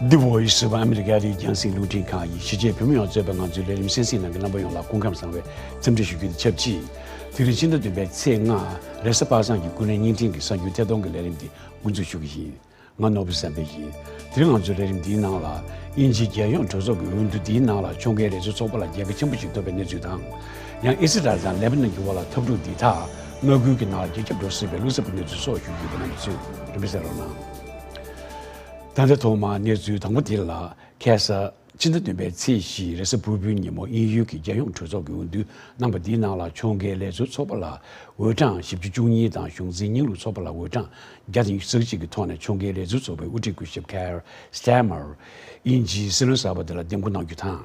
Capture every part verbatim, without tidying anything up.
The Voice of America རེད། རྒྱང་སྲིང་རླུང་འཕྲིན་ཁང་གིས་གཞིས་བྱེས་བོད་མི་ཡོངས་གཙོས་པའི་ང་ཚོའི་ལས་རིམ་གསན་གཟིགས་གནང་མཁན་རྣམ་པ་ཡོངས་ལ་སྐུ་ཁམས་བཟང་བའི་འཚམས་འདྲི་ཞུ་རྒྱུ་དང་ཆབས་ཅིག་དེ་རིང་ཕྱི་ཟླ་བདུན་པའི་ཚེས་ལྔ། རེས་གཟའ་པ་སངས་ཀྱི་ཀུན་གླེང་བརྙན་འཕྲིན་གྱི་གསར་འགྱུར་ཐད་གཏོང་གི་ལས་རིམ་འདི་འགོ་འཛུགས་ཞུ་གི་ཡིན། ང་ནོར་བུ་བསམ་འཕེལ་ཡིན། དེ་རིང་ང་ཚོའི་ལས་རིམ་འདིའི་ནང་ལ། དབྱིན་ཇིའི་རྒྱལ་ཡོངས་གྲོས་ཚོགས་ཀྱི་འོས་བསྡུ་འདིའི་ནང་ལ་ཕྱོགས་འགལ་ལས་འཛུགས་ཚོགས་པ་ལ་རྒྱལ་ཁ་ཆེན་པོ་ཞིག་ཐོབ་པའི་གནས་ཚུལ་དང་། ཡང་ཨི་སི་རལ་དང་ལེ་བྷ་ནན་གྱི་དབར་ལ་འཐབ་འཁྲུག་འདི་དག་མངའ་ཁུལ་གྱི་ནང་ལ་རྒྱ་ཁྱབ་འགྲོ་སྲིད་པའི་བློ་འཚབ་ཀྱི་གནས་ཚུལ་སོགས་ཞུ་རྒྱུ་ཡིན་པ་རྣམ་པ་ཚོས་རིམ་པས་གསན་རོགས་གནང་། ད་ལྟ་ཐོག་མར་གནས་ཚུལ་དང་པོ་འདི་ལ། ཁ་སང་ཕྱི་ཟླ་བདུན་པའི་ཚེས་བཞི་རེས་གཟའ་ཕུར་བུའི་ཉིན་མོ་དབྱིན་ཡུལ་གྱི་རྒྱལ་ཡོངས་གྲོས་ཚོགས་ཀྱི་འོས་བསྡུ་གནང་པ་འདིའི་ནང་ལ་ཕྱོགས་འགལ་ལས་འཛུགས་ཚོགས་པ་ལ་འོས་གྲངས་བཞི་བཅུ་བཅུ་གཉིས་དང་གཞུང་འཛིན་རྙིང་ལུགས་ཚོགས་པ་ལ་འོས་གྲངས་བརྒྱ་དང་ཉི་ཤུ་རྩ་གཅིག་གི་ཐོག་ནས་ཕྱོགས་འགལ་ལས་འཛུགས་ཚོགས་པའི་དབུ་ཁྲིད་སྐུ་ཞབས་Keir Starmer དབྱིན་ཇིའི་སྲིད་བློན་གསར་པ་དེ་ལ་འདེམས་བསྐོ་གནང་རྒྱུ་དང་།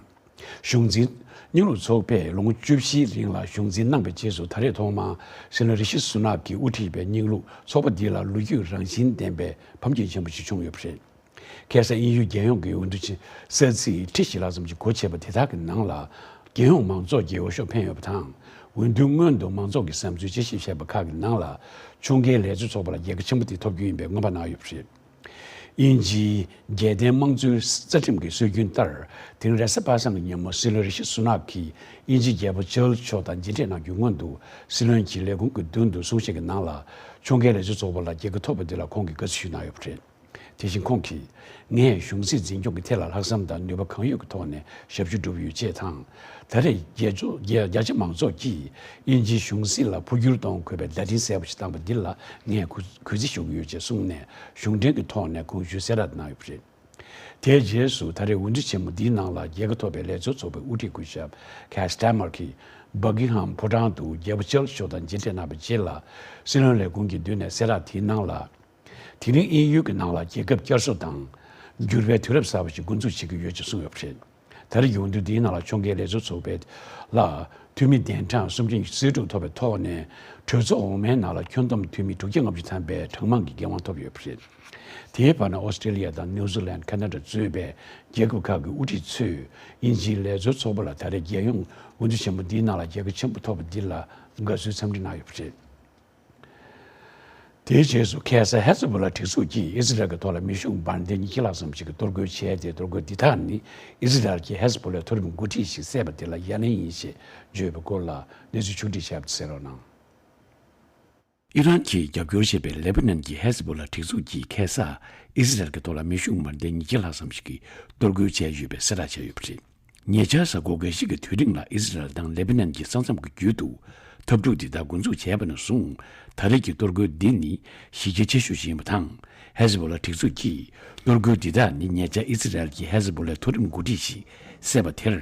གཞུང་འཛིན་རྙིང་ལུགས་ཚོགས་པས་ལོ་ངོ་བཅུ་བཞིའི་རིང་ལ་གཞུང་འཛིན་གནང་པའི་རྗེས་སུ་ད་རེས་ཐོག་མར་སྲིད་བློན་རི་ཤི་སུ་ནག་གིས་དབུ་ཁྲིད་པའི་རྙིང་ལུགས་ཚོགས་པ་འདི་ལ་ལོ་རྒྱུས་རང་བཞིན་ལྡན་པའི་ཕམ་ཉེས་ཆེན་པོ་ཞིག་བྱུང་ཡོད་པ་རེད། ཁ་སང་དབྱིན་ཡུལ་རྒྱལ་ཡོངས་ཀྱི་འོས་བསྡུ་ཆེད་ས་ཚིགས་ཁྲི་བཞི་ལྷག་ཙམ་ཞིག་སྒོ་ཕྱེ་བ་དེ་དག་གི་ནང་ལ། རྒྱལ་ཡོངས་མང་ཚོགས་ཀྱིས་འོས་ཤོག་འཕེན་ཡོད་པ་དང་། འོས་བསྡུ་སྔོན་དུ་མང་ཚོགས་ཀྱིས་བསམ་ཚུལ་དཔྱད་ཞིབ་བྱས་པ་ཁག་གི་ནང་ལ། ཕྱོགས་འགལ་ལས་འཛུགས་ཚོགས་པ་ལ་རྒྱལ་ཁ་ཆེན་པོ་དེ་ཐོབ་རྒྱུ་ཡིན་པའི་སྔོན་དཔག་གནང་ཡོད་པ་རེད། དབྱིན་ཇིའི་རྒྱལ་བསྟན་དམངས་གཙོའི་རྩ་ཁྲིམས་ཀྱི་སྲོལ་རྒྱུན་ལྟར། དེ་རིང་རེས་གཟའ་པ་སངས་ཀྱི་ཉིན་མོ་སྲིད་བློན་རི་ཤི་སུ་ནག་གིས་དབྱིན་ཇིའི་རྒྱལ་པོ་ཅཱལ་སི་མཆོག་དང་མཇལ་འཕྲད་གནང་རྒྱུའི་སྔོན་དུ། སྲིད་བློན་གྱི་ལས་ཁུངས་ཀྱི་མདུན་དུ་གསུང་བཤད་ཀྱི་ནང་ལ། ཕྱོགས་འགལ་ལས་འཛུགས་ཚོགས་པ་ལ་རྒྱལ་ཁ་ཐོབ་པ་འདི་ལ་ཁོང་གིས་དགའ་བསུ་ཞུས་གནང་ཡོད་པ་རེད། དེ་བཞིན་ཁོང་གིས། ངས་གཞུང་སྲིད་འཛིན་སྐྱོང་གི་ཐད་ལ་ལྷག་བསམ་དང་ནུས་པ་གང་ཡོད་ཀྱི་ཐོག་ནས་ཞབས་ཞུ་སྒྲུབ་ཡོད་ཅེས་དང་། ད་རེས་རྒྱལ་ཚོགས་རྒྱ་རྒྱ་ཆེ་མང་ཚོགས་ཀྱིས་དབྱིན་ཇིའི་གཞུང་སྲིད་ལ་འཕོ་འགྱུར་གཏོང་དགོས་པའི་བརྡ་འཕྲིན་གསལ་པོ་ཞིག་བཏང་པ་འདི་ལ་ངས་གུས་གུས་བརྩི་ཞུ་གི་ཡོད་ཅེས་གསུངས་ནས། གཞུང་འབྲེལ་གྱི་ཐོག་ནས་གོང་ཞུས་གསལ་བསྒྲགས་གནང་ཡོད་པ་རེད། དེའི་རྗེས་སུ་ད་རེས་འོས་བསྡུ་ཆེན་མོ་འདིའི་ནང་ལ་རྒྱལ་ཁ་ཐོབ་པའི་ལས་ཚོགས་ཚོགས་པའི་དབུ་ཁྲིད་སྐུ་ཞབས་Keir Starmer གྱིས་Buckingham ཕོ་བྲང་དུ་རྒྱལ་པོ་ཅཱལ་སི་མཆོག་དང་མཇལ་འཕྲད་གནང་བའི་རྗེས་ལ། སྲིད་བློན་ལས་ཁུངས་ཀྱི་མདུན་ནས་གསལ་བསྒྲགས་དེའི་ནང་ལ། དེ་རིང་དབྱིན་ཡུལ་གྱི་ནང་ལ་རྒྱལ་ཁབ་བསྐྱར་གསོ་དང་། འགྱུར་བའི་དུས་རབས་གསར་པ་ཞིག་འགོ་འཛུགས་བྱེད་ཀྱི་ཡོད་ཅེས་གསུངས་ཡོད་པ་རེད། ད་རེས་ཀྱི་འོས་བསྡུ་འདིའི་ནང་ལ་ཕྱོགས་འགལ་ལས་འཛུགས་ཚོགས་པས་ལ་འཐུས་མི་གདན་གྲངས་སུམ་ཅུ་ཉི་ཤུ་རྩ་དྲུག་ཐོབ་པའི་ཐོག་ནས། གྲོས་ཚོགས་འོག་མའི་ནང་ལ་ཁྱོན་བསྡོམས་འཐུས་མི་དྲུག་བརྒྱ་ལྔ་བཅུ་ཐམ་པའི་གྲངས་མང་གི་འགན་དབང་ཐོབ་ཡོད་པ་རེད། དེའི་བར་ན་ཨོ་སི་ཀྲེ་ལི་ཡ་དང་ནིའུ་ཛི་ལན། ཁ་ན་ཌ་གཙོས་པའི་རྒྱལ་ཁབ་ཁག་གི་དབུ་ཁྲིད་ཚོས་དབྱིན་ཇིའི་ལས་བཟོ་ཚོགས་པ་ལ་ད་རེས་རྒྱལ་ཡོངས་འོས་བསྡུ་ཆེན་མོ་འདིའི་ནང་ལ་རྒྱལ་ཁ་ཆེན་པོ་ཐོབ་པ་འདི་ལ་དགའ་བསུའི་འཚམས་འདྲི་གནང་ཡོད་པ་རེད། དེའི་རྗེས་སུ་ཁ་སང་ཧེ་ཟི་བྷོ་ལ་སྒྲིག་འཛུགས་ཀྱིས་ཨི་ཟི་རལ་གྱི་ཐོག་ལ་མེ་ཤུགས་འབར་མདེལ་ཉིས་བརྒྱ་ལྷག་ཙམ་ཞིག་གི་གཏོར་རྒོལ་བྱས་ཏེ། གཏོར་རྒོལ་འདི་དག་ནི་ཨི་ཟི་རལ་གྱིས་ཧེ་ཟི་བྷོ་ལའི་མཐོ་རིམ་འགོ་ཁྲིད་ཞིག་བསད་པ་དེ་ལ་ཡ་ལན་ཡིན་ཞེས་བརྗོད་པའི་སྐོར་ལ་གནས་ཚུལ་ཕྱོགས་སྒྲིག་བྱས་པ་དེ་གསན་རོགས་གནང་། ཨི་རན་གྱིས་རྒྱབ་སྐྱོར་བྱེད་པའི་ལེ་བྷ་ནན་གྱི་ཧེ་ཟི་བྷོ་ལ་སྒྲིག་འཛུགས་ཀྱིས་ཁ་སང་ཨི་ཟི་རལ་གྱི་ཐོག་ལ་མེ་ཤུགས་འབར་མདེལ་ཉིས་བརྒྱ་ལྷག་ཙམ་ཞིག་གི་གཏོར་རྒོལ་བྱས་ཡོད་པའི་གསལ་བསྒྲགས་བྱས་ཡོད་པ་རེད། ཉེ་ཆར་གཟའ་འཁོར་འགའ་ཞིག་གི་དུས་རིང་ལ་ཨི་ཟི་རལ་དང་ལེ་བྷ་ནན་གྱི་ས་མཚམས་ཀྱི་རྒྱུད་དུ་འཐབ་འཁྲུག་འདི་དག་འགོ་འཛུགས་བྱས་པ་ནས་བཟུང་། ད་རེས་ཀྱི་གཏོར་རྒོལ་འདི་ནི་གཞི་རྒྱ་ཆེ་ཤོས་ཤིག་ཡིན་པ་དང་། ཧེ་ཟི་བྷོ་ལ་སྒྲིག་འཛུགས་ཀྱིས་གཏོར་རྒོལ་འདི་དག་ནི་ཉེ་ཆར་ཨི་ཟི་རལ་གྱིས་ཧེ་ཟི་བྷོ་ལའི་མཐོ་རིམ་འགོ་ཁྲིད་ཞིག་བསད་པ་དེར་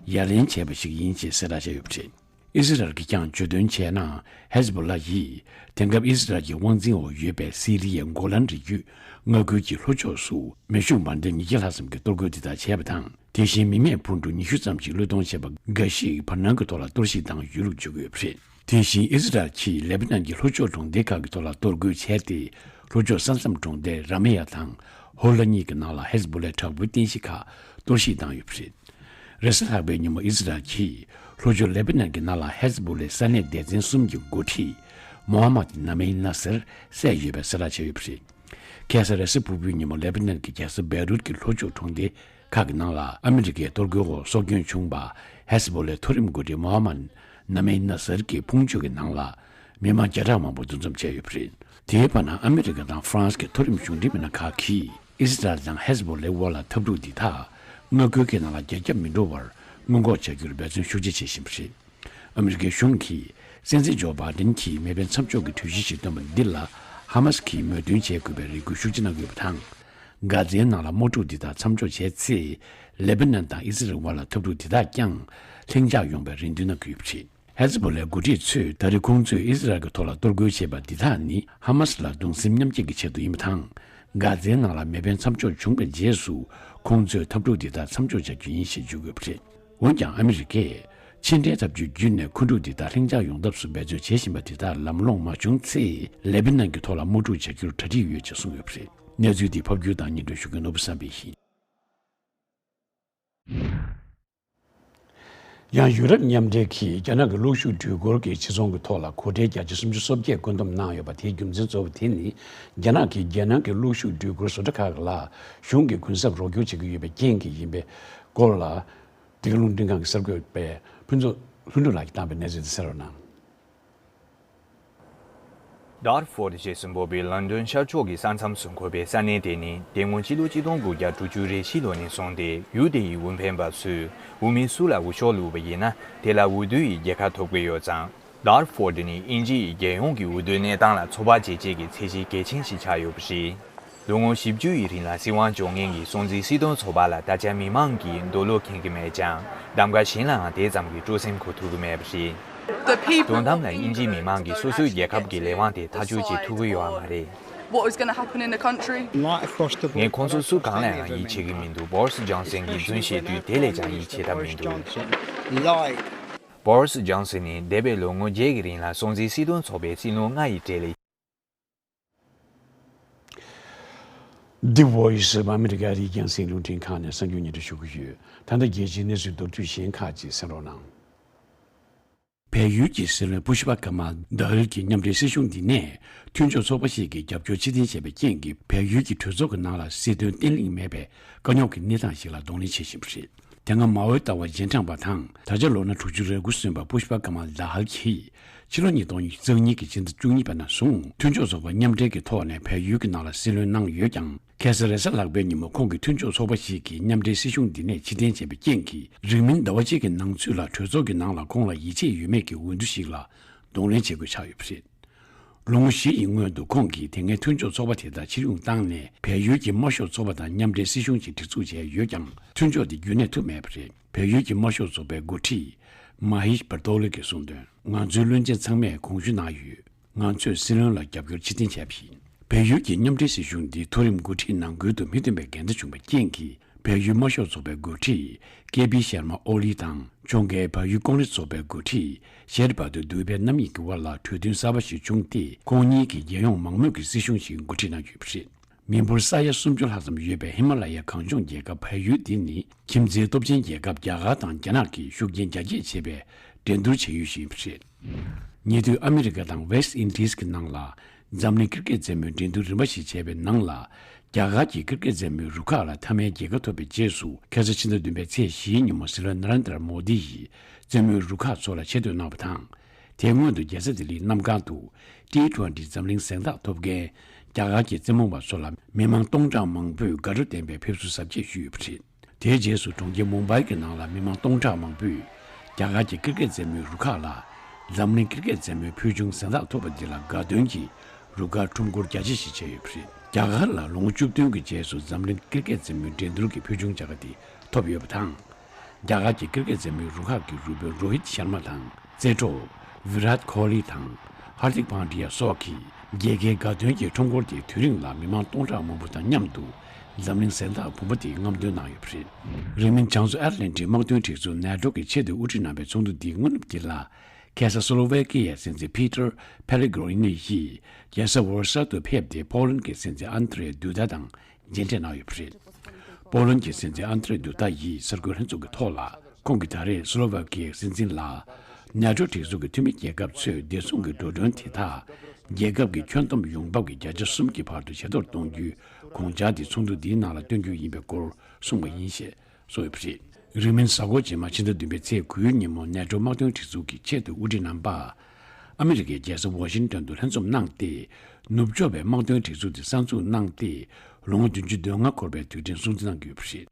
ཡ་ལན་བྱས་པ་ཞིག་ཡིན་ཞེས་གསལ་བསྒྲགས་བྱས་ཡོད་པ་རེད། ཨི་ཟི་རལ་གྱིས་ཀྱང་བརྗོད་དོན་བྱས་ན། ཧེ་ཟི་བྷོ་ལ་ཡིས་དེང་སྐབས་ཨི་ཟི་རལ་གྱི་དབང་འཛིན་འོག་ཡོད་པའི་སི་རི་ཡའི་གོ་ལན་རི་རྒྱུད་མངའ་ཁུལ་གྱི་ལྷོ་ཕྱོགས་སུ་མེ་ཤུགས་འབར་མདེལ་ཉིས་བརྒྱ་ལྷག་ཙམ་གྱི་གཏོར་རྒོལ་འདི་དག་བྱས་པ་དང་། དེ་བཞིན་མི་མེད་ཕུང་དཀྲུག་ཉི་ཤུ་ཙམ་ཞིག་བློས་གཏོང་བྱས་པ་འགའ་ཞིག་བར་སྣང་གི་ཐོག་ལ་གཏོར་བཤིག་བཏང་ཡོད་ལུགས་བརྗོད་ཀྱི་ཡོད་པ་རེད། དེ་བཞིན་ཨི་ཟི་རལ་གྱིས་ལེ་བྷ་ནན་གྱི་ལྷོ་ཕྱོགས་གྲོང་སྡེ་ཁག་གི་ཐོག་ལ་གཏོར་རྒོལ་བྱས་ཏེ། ལྷོ་ཕྱོགས་ས་མཚམས་གྲོང་སྡེ་ར་མེ་ཡ་དང་ཧོ་ལ་གཉིས་ཀྱི་ནང་ལ་ཧེ་ཟི་བྷོ་ལའི་དྲག་པོའི་རྟེན་གཞི་ཁག་གཏོར་བཤིག་བཏང་ཡོད་པ་རེད། རེས་གཟའ་ལྷག་པའི་ཉིན་མོ་ཨི་ཟི་རལ་གྱིས་ལྷོ་ཕྱོགས་ལེ་བྷ་ནན་གྱི་ནང་ལ་ཧེ་ཟི་བྷོ་ལའི་ས་གནས་སྡེ་ཚན་གསུམ་གྱི་འགོ་ཁྲིད་མོ་ཧ་མད་ནཱ་མེ་ནཱ་སར་བསད་ཡོད་པའི་གསལ་བསྒྲགས་བྱས་ཡོད་པ་རེད། ཁ་སང་རེས་གཟའ་ཕུར་བུའི་ཉིན་མོ་ལེ་བྷ་ནན་གྱི་རྒྱལ་ས་བེ་རུད་ཀྱི་ལྷོ་ཕྱོགས་གྲོང་སྡེ་ཁག་གི་ནང་ལ་ཨ་མི་རི་ཀའི་གཏོར་རྒོལ་འོག་སྲོག་སྐྱོན་བྱུང་བ་ཧེ་ཟི་བྷོ་ལའི་མཐོ་རིམ་འགོ་ཁྲིད་མོ་ཧ་མད་ནཱ་མེ་ནཱ་སར་གྱི་ཕུང་མཆོད་ཀྱི་ནང་ལ་མི་མང་བརྒྱ་ཕྲག་མང་པོ་འདུ་འཛོམས་བྱས་ཡོད་པ་རེད། དེའི་བར་ན་ཨ་མི་རི་ཀ་དང་ཧྥ་རན་སི་གི་མཐོ་རིམ་གཞུང་འབྲེལ་མི་སྣ་ཁག་གིས་ཨི་སི་རལ་དང་ཧེ་ཟི་བྷོ་ལའི་དབར་ལ་འཐབ་འཁྲུག་འདི་དག་མངའ་ཁུལ་གྱི་ནང་ལ་རྒྱ་ཁྱབ་མི་འགྲོ་བར་སྔོན་འགོག་བྱ་རྒྱུར་འབད་བརྩོན་ཤུགས་ཆེ་བྱེད་བཞིན་པ་རེད། ཨ་མི་རི་ཀའི་གཞུང་གིས་སྲིད་འཛིན་ཇོ་བྷའི་ཌེན་གྱིས་མེ་འཕེན་མཚམས་འཇོག་གི་གྲོས་གཞི་ཞིག་བཏོན་པ་འདི་ལ་ཧ་མ་སི་གིས་མོས་མཐུན་བྱེད་དགོས་པའི་རེ་སྐུལ་ཤུགས་ཆེ་གནང་ཡོད་པ་དང་། གྷ་ཛའི་ནང་ལ་དམག་འཁྲུག་འདི་དག་མཚམས་འཇོག་བྱས་ཚེ། ལེ་བྷ་ནན་དང་ཨི་སི་རལ་དབར་ལ་འཐབ་འཁྲུག་འདི་དག་ཀྱང་ལྷིང་འཇགས་ཡོང་བའི་རེ་འདུན་གནང་གི་ཡོད་པ་རེད། ཧེ་ཟི་བྷོ་ལའི་འགོ་ཁྲིད་ཚོས་ད་རེས་ཁོང་ཚོས་ཨི་སི་རལ་གྱི་ཐོག་ལ་གཏོར་རྒོལ་བྱས་པ་འདི་དག་ནི་ཧ་མ་སི་ལ་གདུང་སེམས་མཉམ་སྐྱེད་ཀྱི་ཆེད་དུ་ཡིན་པ་དང་། གྷ་ཛའི་ནང་ལ་མེ་འཕེན་མཚམས་འཇོག་བྱུང་བའི་རྗེས་སུ་ཁོང་ཚོས་འཐབ་འཁྲུག་འདི་དག་མཚམས་འཇོག་བྱ་རྒྱུ་ཡིན་ཞེས་བརྗོད་ཡོད་པ་རེད། འོན་ཀྱང་ཨ་མི་རི་ཀས་ཕྱི་འབྲེལ་འཐབ་ཇུས་བརྒྱུད་ནས་འཁོན་འཁྲུག་འདི་དག་ལྷིང་འཇགས་ཡོང་ཐབས་སུ་འབད་བརྩོན་བྱེད་བཞིན་པ་དེ་དག་ལམ་ལྷོང་མ་བྱུང་ཚེ། ལེ་བྷ་ནན་གྱི་ཐོག་ལ་དམག་འཁྲུག་བྱ་རྒྱུར་གྲ་སྒྲིག་ཡོད་ཅེས་གསུངས་ཡོད་པ་རེད། གནས་ཚུལ་འདི་ཕབ་སྒྱུར་དང་སྙན་སྒྲོན་ཞུ་མཁན་ནོར་བུ་བསམ་འཕེལ་ཡིན། ཡང་ཡུ་རོབ་མཉམ་འབྲེལ་གྱིས་རྒྱ་ནག་གི་གློག་ཤུགས་སྒྲིག་བཀོད་ཀྱི་ཕྱིར་ཚོང་གི་ཐོག་ལ་སྒོ་ཁྲལ་བརྒྱ་ཆ་སུམ་ཅུ་སོ་བརྒྱད་བཀོད་འདོམས་གནང་ཡོད་པ། དེའི་རྒྱུ་མཚན་གཙོ་བོ་དེ་ནི། རྒྱ་ནག་གིས་རྒྱལ་ནང་གི་གློག་ཤུགས་སྒྲིག་བཀོད་བཟོ་གྲྭ་ཁག་ལ་གཞུང་གིས་གུན་གསབ་རོགས་སྐྱོར་བྱེད་ཀྱི་ཡོད་པའི་རྐྱེན་གྱིས་ཡིན་པའི་སྐོར་ལ། འདི་ག་རླུང་འཕྲིན་ཁང་གི་གསར་འགོད་པས་ཕུན་ཚོགས་ལྷུན་གྲུབ་ལགས་ཀྱིས་བཏང་པའི་གནས་ཚུལ་དེ་གསན་རོགས་གནང་། ཌར་ཧྥོར་ཞེས་སུ་འབོད་པའི་ལོན་ཌོན་ཤར་ཕྱོགས་ཀྱི་ས་མཚམས་སུ་འཁོད་པའི་ས་གནས་དེ་ནི། དེ་སྔོན་ཕྱི་ལོ་ཆིག་སྟོང་དགུ་བརྒྱ་དྲུག་ཅུ་རེ་བཞི་ལོ་ནས་བཟུང་སྟེ། ཡུལ་དེ་ཡི་དབུ་འཕེན་པ་ཚོས་འོས་མི་སུ་ལ་འོས་ཤོག་བླུགས་པ་ཡིན་ན། དེ་ལ་འོས་བསྡུ་ཡི་རྒྱལ་ཁ་ཐོབ་ཀྱི་ཡོད་ཙང་། ཌར་ཧྥོར་ནི་དབྱིན་ཇི་ཡི་རྒྱལ་ཡོངས་ཀྱི་འོས་བསྡུའི་གནས་སྟངས་ལ་ཚོད་དཔག་བྱེད་ཆེད་ཀྱི་ཚད་གཞི་གལ་ཆེན་ཞིག་ཆགས་ཡོད་པ་རེད། ལོ་ངོ་བཞི་བཅུ་ཡི་རིང་ལ་སྲིད་དབང་སྐྱོང་མཁན་གྱི་སྲོང་བཙན་སྲིད་དོན་ཚོགས་པ་ལ་ད་ཆ་མི་མང་གིས་འདོད་བློ་ཁེངས་ཀྱི་མེད་ཀྱང་། གདམ་ག་གཞན་ལའང་དེ་ཙམ་གྱི་སྤྲོ་སེམས་འཁོལ་ཐུབ་ཀྱི་མེད་པ་རེད། The people དོན་དམ་ལ་དབྱིན་ཇིའི་མི་མང་གིས་སོ་སོའི་རྒྱལ་ཁབ་ཀྱི་ལས་དབང་དེ་ཐག་གཅོད་བྱེད་ཐུབ་ཀྱི་ཡོད་པ་མ་རེད། What was gonna happen in the country? Right across the board. ངས་ཁོང་ཚོ་སུ་གང་ལ་ཡང་ཡིད་ཆེས་ཀྱི་མི་འདུག། བོ་རི་སི་ཇོན་སན་གྱིས་རྫུན་བཤད་དུས་དེ་ལས་ཀྱང་ཡིད་ཆེས་ཐབས་མི་འདུག། Lie. བོ་རི་སི་ཇོན་སན་ནི་འདས་པའི་ལོ་ངོ་བརྒྱད་ཀྱི་རིང་ལ་སྲོང་བཙན་སྲིད་དོན་ཚོགས་པའི་སྲིད་ལོ་ལྔ་ཡི་གྲས་ལས། འདི་Voice of America རིགས་རྒྱང་སྲིང་རླུང་འཕྲིན་ཁང་ནས་གསར་འགྱུར་སྙན་སྒྲོན་ཞུ་གི་ཡོད། ད་ལྟ་རྒྱལ་སྤྱིའི་གནས་ཚུལ་མདོར་བསྡུས་གཞན་ཁག་ཅིག་གསན་རོགས་གནང་། བལ་ཡུལ་གྱི་སྲིད་བློན་པུ་ཤ་པ་ཀ་མལ་དྷ་ཧལ་གྱི་མཉམ་འབྲེལ་སྲིད་གཞུང་འདི་ནས་མཐུན་ཕྱོགས་ཚོགས་པ་ཞིག་གི་རྒྱབ་སྐྱོར་ཕྱིར་འཐེན་བྱས་པའི་རྐྱེན་གྱིས། བལ་ཡུལ་གྱི་གྲོས་ཚོགས་ཀྱི་ནང་ལ་སྲིད་དོན་བརྟན་ལྷིང་མེད་པའི་དཀའ་རྙོག་གི་གནས་སྟངས་ཤིག་ལ་གདོང་ལེན་བྱེད་བཞིན་པ་རེད། དེ་སྔ་མའོའི་ལྟ་བ་རྗེས་འབྲངས་པ་དང་། ད་ཆ་ལོ་ན་དྲུག་ཅུ་རེ་དགུ་སོན་པ་པུ་ཤ་པ་ཀ་མལ་དྷ་ཧལ་གྱིས། ཕྱི་ལོ་ཉིས་སྟོང་ཉེར་གཉིས་ཀྱི་ཕྱི་ཟླ་བཅུ་གཉིས་པ་ནས་བཟུང་མཐུན་ཕྱོགས་ཚོགས་པ་མཉམ་འབྲེལ་གྱི་ཐོག་ནས་བལ་ཡུལ་གྱི་ནང་ལ་སྲིད་བློན་གནང་ཡོད་ཀྱང་། ཁ་སང་རེས་གཟའ་ལྷག་པའི་ཉིན་མོ་ཁོང་གིས་མཐུན་ཕྱོགས་ཚོགས་པ་ཞིག་གི་མཉམ་འབྲེལ་སྲིད་གཞུང་འདི་ནས་ཕྱིར་འཐེན་བྱས་པའི་རྐྱེན་གྱིས། རིང་མིན་ཟླ་བ་གཅིག་གི་ནང་ཚུད་ལ་གྲོས་ཚོགས་ཀྱི་ནང་ལ་ཁོང་ལ་ཡིད་ཆེས་ཡོད་མེད་ཀྱི་འོས་བསྡུ་ཞིག་ལ་གདོང་ལེན་བྱེད་དགོས་ཆགས་ཡོད་པ་རེད། ལོ་ངོ་བཞི་ཡི་སྔོན་དུ་ཁོང་གིས་དེ་སྔའི་མཐུན་ཕྱོགས་ཚོགས་པ་དེ་དག་ཕྱིར་ཡོང་བཏང་ནས། བལ་ཡུལ་གྱི་དམར་ཤོག་ཚོགས་པ་དང་མཉམ་འབྲེལ་སྲིད་གཞུང་ཞིག་སྒྲིག་འཛུགས་བྱས་ཡོད་ཀྱང་། མཐུན་ཕྱོགས་དེ་རྒྱུན་གནས་ཐུབ་མེད་པ་རེད། བལ་ཡུལ་གྱི་དམར་ཤོག་ཚོགས་པའི་འགོ་ཁྲིད་མ་ཧེཤ་བར་ཏོ་ལི་གིས་གསུངས་དོན། ང་ཚོའི་བློན་ཆེན་ཚང་མས་དགོངས་ཞུ་གནང་ཡོད། ང་ཚོས་སྲིད་བློན་ལ་རྒྱབ་སྐྱོར་ཕྱིར་འཐེན་བྱས་པ་ཡིན། བལ་ཡུལ་གྱི་མཉམ་འབྲེལ་སྲིད་གཞུང་འདིའི་མཐོ་རིམ་འགོ་ཁྲིད་ནང་ཁུལ་དུ་མི་མཐུན་པའི་འགལ་ཟླ་བྱུང་བའི་རྐྱེན་གྱིས། བལ་ཡུལ་དམར་ཤོག་ཚོགས་པའི་འགོ་ཁྲིད་ཀེ་པི་ཤར་མ་ཨོ་ལི་དང་། ཕྱོགས་འགལ་བལ་ཡུལ་ཀོང་རེས་ཚོགས་པའི་འགོ་ཁྲིད་ཤེར་བྷ་དུ་དུ་བྷའི་རྣམ་གཉིས་ཀྱི་དབར་ལ་གྲོས་མཐུན་གསར་པ་ཞིག་བྱུང་སྟེ། ཁོང་གཉིས་ཀྱིས་རྒྱལ་ཡོངས་མང་མོས་ཀྱི་སྲིད་གཞུང་ཞིག་འགོ་ཁྲིད་གནང་ཡོད་པ་རེད། མི་འབོར་ས་ཡ་སུམ་ཅུ་ལྷག་ཙམ་ཡོད་པའི་ཧི་མ་ལ་ཡའི་གངས་ལྗོངས་རྒྱལ་ཁབ་བལ་ཡུལ་འདི་ནི། ཁྱིམ་མཚེས་སྟོབས་ཆེན་རྒྱལ་ཁབ་རྒྱ་གར་དང་རྒྱ་ནག་གིས་ཤུགས་རྐྱེན་རྒྱ་སྐྱེད་བྱེད་པའི་འགྲན་བསྡུར་བྱེད་ཡུལ་ཞིག་ཡིན་པ་རེད། ཉེ་དུས་ཨ་མི་རི་ཀ་དང་ཝེ་སི་ཏི་ཨིན་ཌི་སི་གི་ནང་ལ་འཛམ་གླིང་ཀིར་ཀེད་རྩེད་མོའི་འགྲན་བསྡུར་རིམ་པ་ཞིག་བྱས་པའི་ནང་ལ། རྒྱ་གར་གྱི་ཀིར་ཀེད་རྩེད་མོའི་རུ་ཁག་ལ་མཐའ་མའི་རྒྱལ་ཁ་ཐོབ་པའི་རྗེས་སུ། ཁ་སང་ཕྱི་ཟླ་བདུན་པའི་ཚེས་བཞིའི་ཉིན་མོ་སྲིད་བློན་ན་རེན་དྲ་མོ་དི་ཡིས་རྩེད་མོའི་རུ་ཁག་ཚོ་ལ་ཆེ་བསྟོད་གནང་བ་དང་། དེའི་སྔོན་དུ་རྒྱལ་ས་ལྡི་ལིའི་གནམ་ཐང་དུ་ཊི་ཊུ་ཝེན་ཊི་འཛམ་གླིང་གཟེངས་རྟགས་ཐོབ་མཁན་རྒྱ་གར་གྱི་རྩེད་མོ་བ་ཚོ་ལ་མི་མང་སྟོང་ཕྲག་མང་པོས་དགའ་སྤྲོ་ལྡན་པའི་ཕེབས་བསུ་གཟབ་རྒྱས་ཞུས་ཡོད་པ་རེད། དེའི་རྗེས་སུ་གྲོང་ཁྱེར་མུམ་བྷའི་གི་ནང་ལ་མི་མང་སྟོང་ཕྲག་མང་པོས་རྒྱ་གར་གྱི་ཀིར་ཀེད་རྩེད་མོའི་རུ་ཁག་ལ་འཛམ་གླིང་ཀིར་ཀེད་རྩེད་མོའི་ཕུལ་བྱུང་གཟེངས་རྟགས་ཐོབ་པ་འདི་ལ་དགའ་སྟོན་གྱིས་རུ་ཁག་ཁྲོམ་སྐོར་རྒྱ་ཆེ་ཞིག་བྱས་ཡོད་པ་རེད། རྒྱ་གར་ལ་ལོ་ངོ་བཅུ་བདུན་གྱི་རྗེས་སུ་འཛམ་གླིང་ཀིར་ཀེད་རྩེད་མོའི་འགྲན་བསྡུར་གྱི་ཕུལ་བྱུང་བྱ་དགའ་དེ་ཐོབ་ཡོད་པ་དང་། རྒྱ་གར་གྱི་ཀིར་ཀེད་རྩེད་མོའི་རུ་ཁག་གི་རུ་དཔོན་རོ་ཧིད་ཤར་མ་དང་། རྩེད་གྲོགས་ཝི་རཱད་ཁོ་ལི་དང་། ཧར་དིག་པཱན་ཌི་ཡ་སོགས་ཀྱིས་རྒྱལ་ཁའི་དགའ་སྟོན་གྱི་ཁྲོམ་སྐོར་དེའི་དུས་རིང་ལ་མི་མང་སྟོང་ཕྲག་མང་པོ་དང་མཉམ་དུ་འཛམ་གླིང་གཟེངས་རྟགས་བུམ་པ་དེ་རྔམ་སྟོན་གནང་ཡོད་པ་རེད། རིང་མིན་བྱང་མཚོ་ཨེཊ་ལན་ཊིག་དམག་དོན་སྒྲིག་འཛུགས་ནེ་ཊོ་གི་ཆེས་མཐོའི་དབུ་ཁྲིད་རྣམ་པའི་ཚོགས་འདུ་འདིའི་སྔ་ནུབ་འདི་ལ། ཁ་སང་སོ་ལོ་ཝེ་ཀི་ཡའི་སྲིད་འཛིན་ཕི་ཏར་ཕེ་ལེ་གྷི་རི་ནི་ཡིས་རྒྱལ་ས་ཝར་སཱ་དུ་ཕེབས་ཏེ། ཕོ་ལན་གྱི་སྲིད་འཛིན་ཨན་ཏྲེ་དུ་ད་དང་མཇལ་འཕྲད་གནང་ཡོད་པ་རེད། ཕོ་ལན་གྱི་སྲིད་འཛིན་ཨན་ཏྲེ་དུ་ད་ཡིས་གསར་འགོད་ལྷན་ཚོགས་ཀྱི་ཐོག་ལ། ཁོང་གིས་ད་རེས་སོ་ལོ་ཝེ་ཀི་ཡའི་སྲིད་འཛིན་ལ། ནེ་ཊོ་སྒྲིག་འཛུགས་ཀྱི་འཐུས་མི་རྒྱལ་ཁབ་ཚོས་བདེ་སྲུང་གི་འགྲོ་གྲོན་དེ་དག་རྒྱལ་ཁབ་ཀྱི་ཁྱོན་བསྡོམས་ཡོང་འབབ་ཀྱི་བརྒྱ་ཆ་གསུམ་གྱི་བར་དུ་ཇེ་མཐོར་གཏོང་རྒྱུའི་དགོངས་འཆར་དེ་ཚོགས་འདུ་འདིའི་ནང་ལ་བཏོན་རྒྱུ་ཡིན་པའི་སྐོར་གསུངས་པ་ཡིན་ཞེས་གསུངས་ཡོད་པ་རེད། རིང་མིན་གཟའ་འཁོར་རྗེས་མ་ཕྱི་ཟླ་བདུན་པའི་ཚེས་དགུའི་ཉིན་མོ་ནེ་ཊོ་དམག་དོན་སྒྲིག་འཛུགས་ཀྱི་ཆེས་མཐོའི་དབུ་ཁྲིད་རྣམ་པ། ཨ་མི་རི་ཀའི་རྒྱལ་ས་ཝ་ཤིང་ཏོན་དུ་ལྷན་འཛོམས་གནང་སྟེ། ནུབ་ཕྱོགས་པའི་དམག་དོན་སྒྲིག་འཛུགས་དེ་གསར་འཛུགས་གནང་སྟེ། ལོ་ངོ་བདུན་ཅུ་དོན་ལྔ་འཁོར་བའི་དུས་དྲན་སྲུང་བརྩི་གནང་གི་ཡོད་པ་རེད།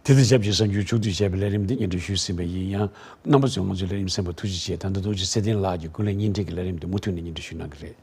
དེ་དང་ཆབས་ཅིག་གསར་འགྱུར་ཕྱོགས་བསྡུས་བྱས་པའི་ལས་རིམ་འདི་སྙན་སྒྲོན་ཞུས་ཟིན་པ་ཡིན་ཡང་། རྣམ་པ་ཚོས་ང་ཚོའི་ལས་རིམ་གསན་པར་ཐུགས་རྗེ་ཆེ། ད་ལྟ་རྡོ་རྗེ་ཚེ་བརྟན་ལགས་ཀྱིས་ཀུན་གླེང་བརྙན་འཕྲིན་གྱི་ལས་རིམ་འདི་མུ་མཐུད་ནས་སྙན་སྒྲོན་ཞུ་གནང་གི་རེད།